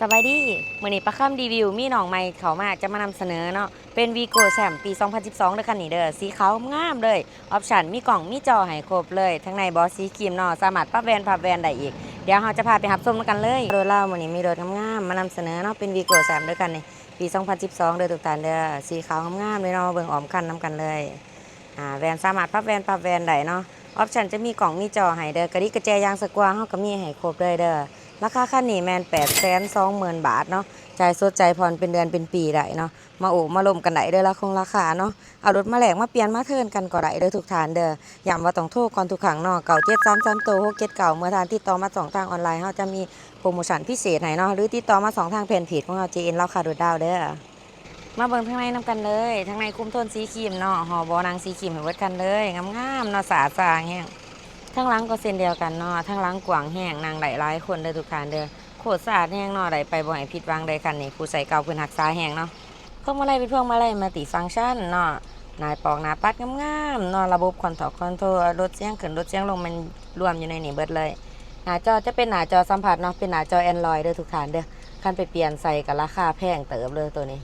ສະບາຍດີ ມື້ນີ້ປາຄຳຣີວິວມີນ້ອງໃໝ່ເຂົ້າມາ ຈະມານຳສະເໜີເນາະ ເປັນວີໂກ້ແຊມປີສອງພັນສິບສອງເດີຄັນນີ້ເດີ ສີຂາວງາມເລີຍ ອອບຊັນມີກ້ອງມີຈໍໃຫ້ຄົບເລີຍ ທາງໃນເບາະສີຄຣີມເນາະ ສາມາດປັບແວ່ນພັບແວ່ນໄດ້ອີກ ດຽວເຮົາຈະພາໄປຮັບຊົມນຳກັນເລີຍ. ລົດລາວມື້ນີ້ມີລົດງາມໆມານຳສະເໜີເນາະ ເປັນວີໂກ້ແຊມເດີຄັນນີ້ ປີສອງພັນສິບສອງເດີທຸກທ່ານເດີ ສີຂາວງາມໆເລີຍເນາະ ເບິ່ງອ້ອມຄັນນຳກັນເລີຍ. ອາ ແວ່ນສາມາດປັບແວ່ນ ປັບແວ່ນໄດ້ເນາະ ອອບຊັນຈະມີກ້ອງມີຈໍໃຫ້ເດີ ກະດິກກະແຈຍາງສະກວາເຮົາກະມີໃຫ້ຄົບເລີຍເດີ. ລາຄາຄັນນີ້ແມ່ນແປດແສນສອງໝື່ນບາດເນາະ ຈ່າຍສົດຈ່າຍຜ່ອນເປັນເດືອນເປັນປີໄດ້ເນາະ ມາໂອ້ມາລົມກັນໄດ້ເດີ ລາຄົງລາຄາເນາະ ເອົາລົດມາແລກມາປ່ຽນມາເທີນກັນກໍໄດ້ເດີທຸກທ່ານເດີ. ຢ້ຳວ່າຕ້ອງໂທກ່ອນທຸກຄັ້ງເນາະ ເກົ້າເຈັດສາມສາມໂຕຫົກເຈັດເກົ້າ ເມື່ອທ່ານຕິດຕໍ່ມາຊ່ອງທາງອອນລາຍ ເຮົາຈະມີໂປຣໂມຊັນພິເສດໃຫ້ເນາະ ຫຼືຕິດຕໍ່ມາຊ່ອງທາງແຟນເພຈຂອງເຮົາ ເຈເອັນ ລາວຄ້າລົດລາວເດີ. ມາເບິ່ງທາງໃນນຳກັນເລີຍ ທາງໃນຄຸມໂທນສີຄຣີມເນາະ ຫໍ່ເບາະໜັງສີຄຣີມໃຫ້ເບິດຄັນເລີຍ ງາມໆເນາະ ສະອາດສະອ້າງແຮງ. ທາງຫຼັງກໍເຊັ່ນດຽວກັນເນາະ ທາງຫຼັງກວ້າງແຮງ ນັ່ງໄດ້ຫຼາຍຄົນເດີທຸກທ່ານເດີ ໂຄດສະອາດແຮງເນາະ ໄດ້ໄປບໍ່ໃຫ້ຜິດຫວັງເລີຍຄັນນີ້ ຜູ້ໃຊ້ເກົ່າເພິ່ນຮັກສາແຮງເນາະ. ພວງມາໄລເປັນພວງມາໄລມັນຕິຟັງຊັນເນາະ ໜ້າປອກໜ້າປັດງາມໆເນາະ ລະບົບຄອນໂທລຄອນໂທ ລົດສຽງຂຶ້ນລົດສຽງລົງແມ່ນລວມຢູ່ໃນນີ້ເບິດເລີຍ. ໜ້າຈໍຈະເປັນໜ້າຈໍສຳຜັດເນາະ ເປັນໜ້າຈໍແອນດຣອຍເດີທຸກທ່ານເດີ ຄັນໄປປ່ຽນໃສ່ກໍລາຄາແພງເຕີບເລີຍໂຕນີ້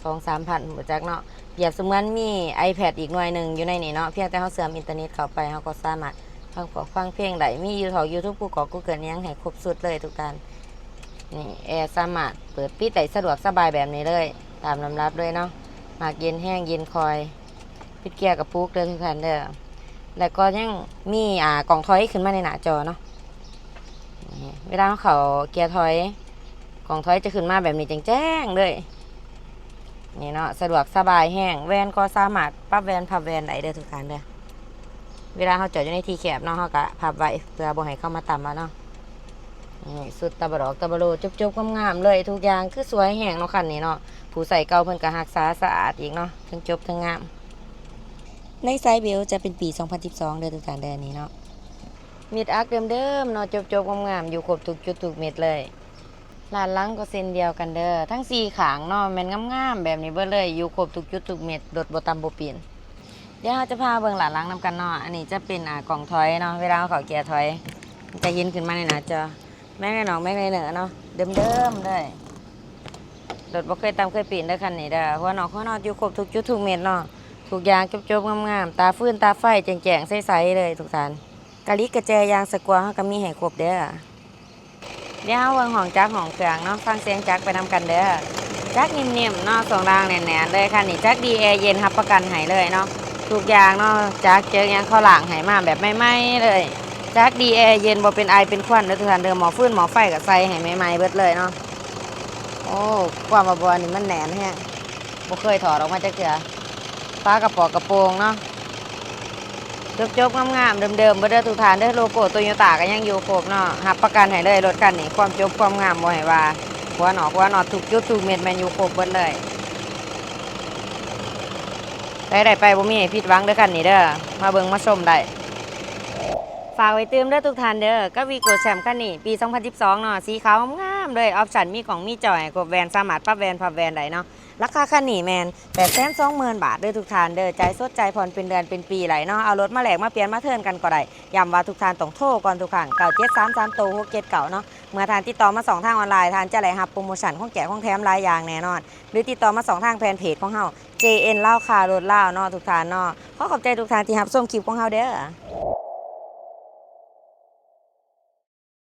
ສອງສາມພັນບໍ່ຈັກເນາະ ປຽບສະເໝືອນມີໄອແພດອີກໜ່ວຍໜຶ່ງຢູ່ໃນນີ້ເນາະ ພຽງແຕ່ເຮົາເຊື່ອມອິນເຕີເນັດເຂົ້າໄປ ເຮົາກໍສາມາດຟັງພວກຟັງເພງໄດ້ ມີຢູທູບ ຢູທູບ ກູໂກ ກູເກີນ ຫຍັງໃຫ້ຄົບຊຸດເລີຍທຸກທ່ານ. ນີ້ແອສາມາດເປີດປິດໄດ້ສະດວກສະບາຍແບບນີ້ເລີຍ ຕາມລຳດັບເລີຍເນາະ ມັກເຢັນແຮງເຢັນຄ່ອຍ ປິດເກຍກະປຸກເດີທຸກທ່ານເດີ ແລ້ວກໍຍັງມີ ອາ ກ້ອງຖອຍຂຶ້ນມາໃນໜ້າຈໍເນາະ ນີ້ເວລາເຮົາເຂົ້າເກຍຖອຍ ກ້ອງຖອຍຈະຂຶ້ນມາແບບນີ້ແຈ້ງໆເລີຍ ນີ້ເນາະ ສະດວກສະບາຍແຮງ ແວ່ນກໍສາມາດປັບແວ່ນພັບແວ່ນໄດ້ເດີທຸກທ່ານເດີ. ເວລາເຮົາຈອດຢູ່ໃນທີ່ແຄບເນາະ ເຮົາກະພັບໄວ້ເພື່ອບໍ່ໃຫ້ເຂົາມາຕຳເຮົາເນາະ. ນີ້ຊຸດຕະບະດອກຕະບະໂລ ຈົບໆງາມໆເລີຍ ທຸກຢ່າງຄືສວຍແຮງເນາະຄັນນີ້ເນາະ ຜູ້ໃຊ້ເກົ່າເພິ່ນກະຮັກສາສະອາດອີກເນາະ ເຖິງຈົບເຖິງງາມ. ໃນສາຍເບວຈະເປັນປີສອງພັນສິບສອງເດີທຸກທ່ານເດີ ນີ້ເນາະ ເມັດອັກເດີມໆເນາະ ຈົບໆງາມໆ ຢູ່ຄົບທຸກຈຸດທຸກເມັດເລີຍ. ດ້ານຫຼັງກໍເຊັ່ນດຽວກັນເດີ ທັງສີ່ຂ້າງເນາະ ແມ່ນງາມໆແບບນີ້ເບິດເລີຍ ຢູ່ຄົບທຸກຈຸດທຸກເມັດ ລົດບໍ່ຕຳບໍ່ປີ້ນ. ດຽວເຮົາຈະພາເບິ່ງດ້ານຫຼັງນຳກັນເນາະ ອັນນີ້ຈະເປັນ ອາ ກ້ອງຖອຍເນາະ ເວລາເຮົາເຂົ້າເກຍຖອຍ ມັນຈະເຫັນຂຶ້ນມາໃນໜ້າຈໍ ແມັກໃນນອກ ແມັກໃນເນີເນາະ ເດີມໆເລີຍ ລົດບໍ່ເຄີຍຕຳເຄີຍປີ້ນເດີຄັນນີ້ເດີ ຫົວນອກຫົວນອດຢູ່ຄົບທຸກຈຸດທຸກເມັດເນາະ ທຸກຢ່າງຈົບໆງາມໆ ຕາຟືນຕາໄຟແຈ້ງໆໃສໆເລີຍທຸກທ່ານ. ກະລິກກະແຈຍາງສະກວາເຮົາກະມີໃຫ້ຄົບເດີ. ດຽວເຮົາເບິ່ງຫ້ອງຈັກຫ້ອງເຄື່ອງເນາະ ຟັງສຽງຈັກໄປນຳກັນເດີ. ຈັກນິ່ມໆເນາະ ຊ່ວງລ່າງແໜ້ນໆເລີຍຄັນນີ້ ຈັກດີແອເຢັນ ຮັບປະກັນໃຫ້ເລີຍເນາະ ທຸກຢ່າງເນາະ ຈັກເຈີຫຍັງເຂົາລ້າງໃຫ້ມາແບບໃໝ່ໆເລີຍ. ຈັກດີແອເຢັນ ບໍ່ເປັນໄອເປັນຄວັນເດີທຸກທ່ານເດີ ໝໍ້ຟືນໝໍ້ໄຟກະໃສ່ໃຫ້ໃໝ່ໆເບິດເລີຍເນາະ. ໂອ້ ຄວາມວ່າບ່ອນນີ້ມັນແໜ້ນແຮງ ບໍ່ເຄີຍຖອດອອກມາຈັກເທື່ອ. ຝາກະປອກກະໂປງເນາະ ຈົບໆງາມໆເດີມໆເບິດເດີທຸກທ່ານເດີ ໂລໂກ້ໂຕໂຍຕ້າກະຍັງຢູ່ຄົບເນາະ ຮັບປະກັນໃຫ້ເລີຍລົດຄັນນີ້ ຄວາມຈົບຄວາມງາມບໍ່ໃຫ້ວ່າ ຫົວນອກຫົວນອດທຸກຈຸດທຸກເມັດແມ່ນຢູ່ຄົບເບິດເລີຍ ໃຜໄດ້ໄປບໍ່ມີໃຫ້ຜິດຫວັງເດີຄັນນີ້ເດີ ມາເບິ່ງມາຊົມໄດ້. ຝາກໄວ້ຕື່ມເດີທຸກທ່ານເດີ ກັບວີໂກ້ແຊມຄັນນີ້ ປີສອງພັນສິບສອງເນາະ ສີຂາວງາມໆເລີຍ ອອບຊັນມີກ້ອງມີຈໍໃຫ້ຄົບ ແວ່ນສາມາດປັບແວ່ນພັບແວ່ນໄດ້ເນາະ. ລາຄາຄັນນີ້ແມ່ນແປດແສນສອງໝື່ນບາດເດີທຸກທ່ານເດີ ຈ່າຍສົດຈ່າຍຜ່ອນເປັນເດືອນເປັນປີໄດ້ເນາະ ເອົາລົດມາແລກມາປ່ຽນມາເທີນກັນກໍໄດ້. ຢ້ຳວ່າທຸກທ່ານຕ້ອງໂທກ່ອນທຸກຄັ້ງ ເກົ້າເຈັດສາມສາມໂຕຫົກເຈັດເກົ້າເນາະ ເມື່ອທ່ານຕິດຕໍ່ມາຊ່ອງທາງອອນລາຍ ທ່ານຈະໄດ້ຮັບໂປຣໂມຊັນຂອງແຈກຂອງແຖມຫຼາຍຢ່າງແນ່ນອນ ຫຼືຕິດຕໍ່ມາຊ່ອງທາງແຟນເພຈຂອງເຮົາ ເຈເອັນ ລາວຄ້າລົດລາວເນາະທຸກທ່ານເນາະ. ຂໍຂອບໃຈທຸກທ່ານທີ່ຮັບຊົມຄລິບຂອງເຮົາເດີ.